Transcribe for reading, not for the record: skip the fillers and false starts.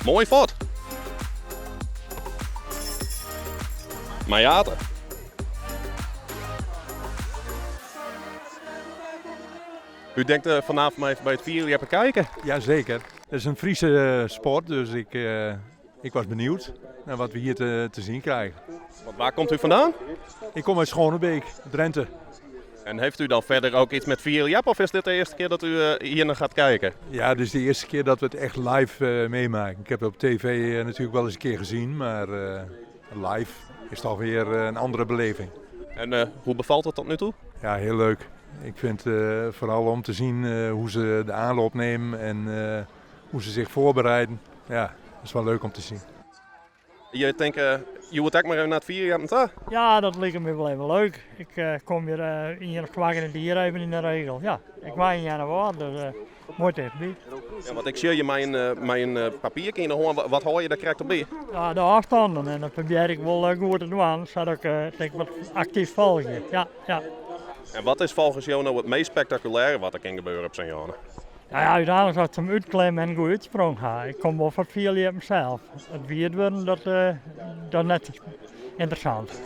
Moai fuort. Mei Ate. U denkt eh, vanavond maar even bij het fierljeppen kijken? Jazeker. Het is een Friese eh, sport, dus ik, eh, ik was benieuwd naar wat we hier te, te zien krijgen. Want waar komt u vandaan? Ik kom uit Schoonebeek, Drenthe. En heeft u dan verder ook iets met fierljeppen of is dit de eerste keer dat u eh, hier naar gaat kijken? Ja, dit is de eerste keer dat we het echt live eh, meemaken. Ik heb het op tv eh, natuurlijk wel eens een keer gezien, maar live is het alweer een andere beleving. En hoe bevalt het tot nu toe? Ja, heel leuk. Ik vind vooral om te zien hoe ze de aanloop nemen en hoe ze zich voorbereiden. Ja, dat is wel leuk om te zien. Je denkt, je moet ook maar even naar het fierljeppen toe? Ja, dat lijkt me wel even leuk. Ik uh, kom hier uh, in een kwak in het dier even in de regel. Ja, ik was in januari, dus uh, mooi dichtbij. Ja, want ik zie je mijn, mijn papiertje in de hoorn. Wat hoor je daar krijgt erbij? Ja, de afstanden en dat probeer ik wel goed te doen, zodat ik, ik wat actief volg. Ja, ja. En wat is volgens jou nou het meest spectaculaire wat er kan gebeuren op Sint Johan? Nou ja, uiteindelijk als ze hem uitklimmen en goed uitsprong gaan. Ik kom wel van veel op mezelf. Het wierd worden, dat, uh, dat is net interessant.